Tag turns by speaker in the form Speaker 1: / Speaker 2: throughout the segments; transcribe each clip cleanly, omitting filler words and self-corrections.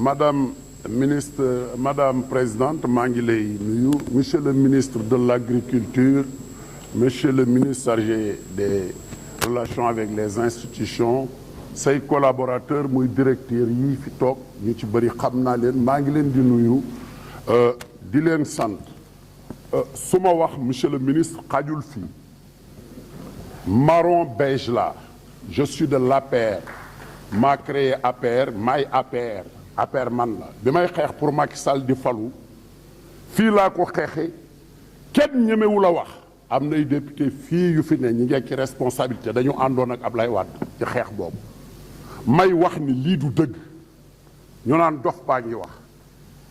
Speaker 1: Madame ministre, Madame Présidente, maa ngi lay nuyu, Monsieur le ministre de l'Agriculture, Monsieur le ministre chargé des relations avec les institutions, say collaborateurs muy directeur yi fi toog ñu ci bëri xam naa leen, maa ngi leen di nuyu di leen sant. su ma wax Monsieur le ministre xajul fii marron beige là, je suis de l'APR, maa créé APR, maay APR man la bi may xeex pour Macky Sall di falu fii laa ko xeexe kenn ñemewu la wax. am nay député fii yu fi ne ñi ngi ci responsabilité dañu àndoon ak Ablaye Wade ci xeex boobu may wax ni lii du dëgg ñu naan dof baa ngi wax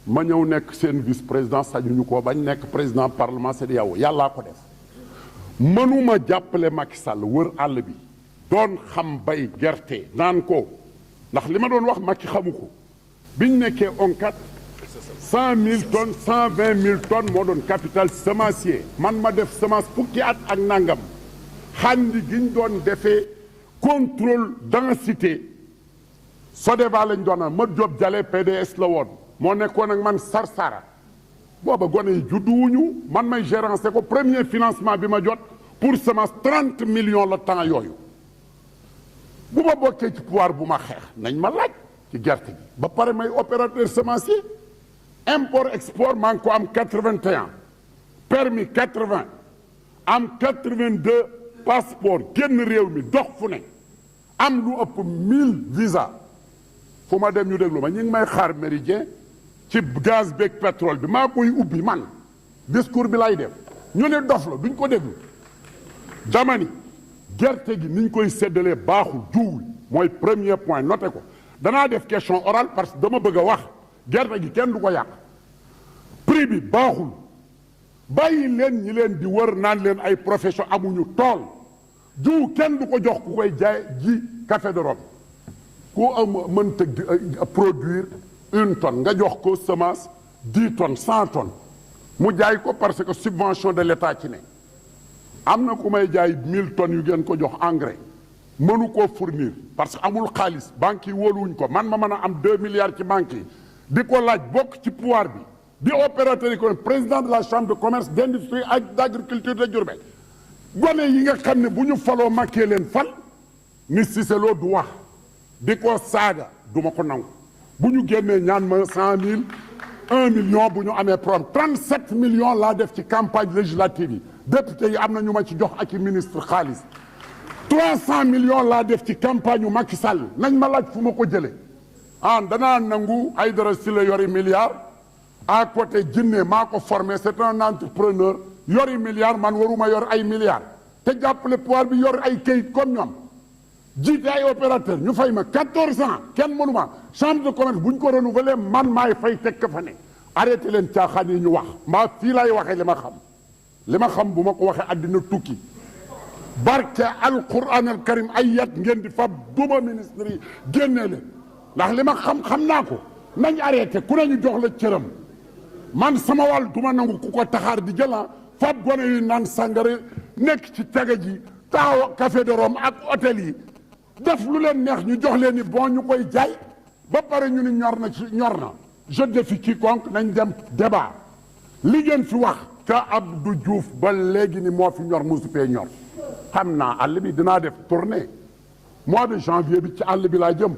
Speaker 1: ma ñëw nekk seen vice président sañuñu ko bañ nekk président parlement CEDEAO yàllaa ko def mënuma jàppale Macky Sall wër àll bi doon xam bay gerte naan ko ndax li ma doon wax Macky xamu ko biñ nekkee ONCAD 100 000 tonnes 120 000 tonnes moo doon capital semencier man ma def semence fukki at ak nangam xandi giñ doon defee contrôle densité Sodeva lañ doon ma Diop Jale PDS la woon moo nekkoon ak man Sarsara booba gone yi judduwuñu man may gérancé ko premier financement bi ma jot pour semence 30 millions la temps yooyu bu ma bokkee ci pouvoir bu ma xeex nañ ma laaj ci gerte gi ba pare may opérateur semencier import export maa ngi ko am 81 permis 80 am 82 passeport génn réew mi dox fu ne am lu ëpp 1000 visa fu ma dem ñu déglu ma ñu ngi may xaar méridien ci gaz beeg pétrole bi maa koy ubbi man discours bi lay def ñu ne dof la duñ ko déglu dama ni gerte gi niñ koy séddalee baaxul juwul mooy premier point noté ko danaa def question orale parce que dama bëgg a wax gerte gi kenn du ko yàq prix bi baaxul bàyyi leen ñi leen di wër naan leen ay profession amuñu tool jiw kenn du ko jox ku koy jaay ji café de Rome ku am mënta produire 1 tonne nga jox ko semence 10 tonnes 100 tonnes mu jaay ko parce que subvention de l'État ci ne am na ku may jaay 1000 tonnes yu ngeen ko jox engrais mënu koo fournir parce que amul xaalis banques yi wóoluwuñ ko man ma mën a am 2 milliards ci banques yi di ko laaj bokk ci pouvoir bi di opérateur économique président de la chambre de commerce d'industrie ak d'agriculture de Diourbel gone yi nga xam ne bu ñu faloo makkee leen fal ni Cissé Lo du wax di ko saaga du ma ko nangu bu ñu génnee ñaan ma 100 000 1 million bu ñu amee problème 37 millions laa def ci campagne législative yi député yi am na ñu ma ci jox ak i ministre xaalis 300 millions laa def ci campagne yu Macky Sall nañ ma laaj fu ma ko jëlee danaa nangu Aïdara Sylla yori milliard à côté Jinne maa ko formé c'est un entrepreneur yori milliard man waruma yor ay milliards te jàppale pouvoir bi yor ay kayit comme ñoom jiite ay opérateur ñu fay ma 14 ans kenn mënuma chambre de commerce bu ñu ko renouveler man maay fay tekk fa ne arrêté leen caaxaan yi ñu wax maa fii laay waxee li ma xam bu ma ko waxee àddina tukki barke alquran al karim ay yat ngeen di fab duma ministre yi génnee leen ndax li ma xam naa ko nañ arrêté ku ne ñu jox la cëram man sama wàll du ma nangu ku ko taxaar di jëla fab gone yi naan sàngara nekk ci tege ji taaw café de Rome ak hôtel yi def lu leen neex ñu jox leen ni bon ñu koy jaay ba pare ñu ni ñor na je défie quiconque nañ dem débat li ngeen fi wax ca Abdou Diouf ba léegi ni moo fi ñor mosu fee ñor xam naa àll bi dinaa def tournée mois de janvier bi ci àll bi laa jëm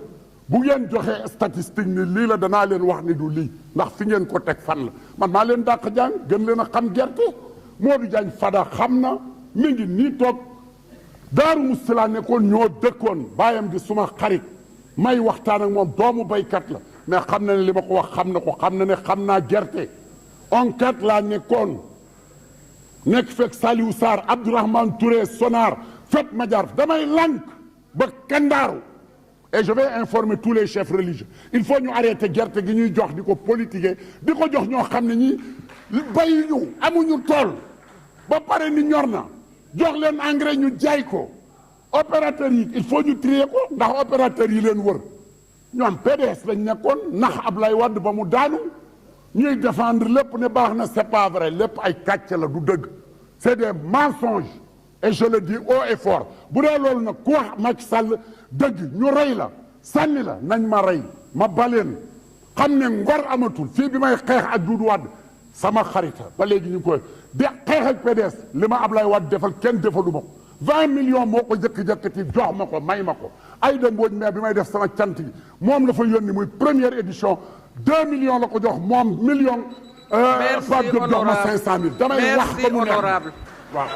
Speaker 1: bu ngeen joxee statistique ni lii la danaa leen wax ni du lii ndax fi ngeen ko teg fan la man maa leen dàq jàng gën leen a xam gerte Modou Diagne Fada xam na mi ngi nii toog Daaru Musti laa nekkoon ñoo dëkkoon bàyyam di suma xarit may waxtaan ak moom doomu baykat la mais xam na ne li ma ko wax xam na ko xam na ne xam naa gerte ONCAD laa nekkoon nekk fekk Saliou Sarr Abdourahmane Touré Sonar Fat Madiar damay lànk ba Kandaaru et je vais informer tous les chefs religieux il faut ñu arrêter gerte gi ñuy jox di ko politiquer di ko jox ñoo xam ne ñi bayuñu amuñu tool ba pare ni ñor na jox leen engrais ñu jaay ko opérateurs yi il faut ñu trier ko ndax opérateurs yi leen wër ñoom PDS lañ nekkoon nax Ablaye Wade ba mu daanu ñuy défendre lépp ne baax na c'est pas vrai lépp ay kàcc la du dëgg c'est des mensonges et je le dis haut et fort bu dee loolu nag ku wax Macky Sall dëgg ñu rey la sànni la nañ ma rey ma baleen xam ne ngor amatul fii bi may xeex ak Doudou Wade sama xarita ba léegi ñu ngi koy de xeex ak PDS li ma Ablaye Wade defal kenn defalu ma ko 20 millions moo ko jëkk-jëkkati jox ma ko may ma ko Aïda Mbodj mais bi may def sama cant gi moom la fa yónni muy première édition 2 millions la ko jox moom million Pape Diop jox ma 500 000 damay wax ba mu neex waaw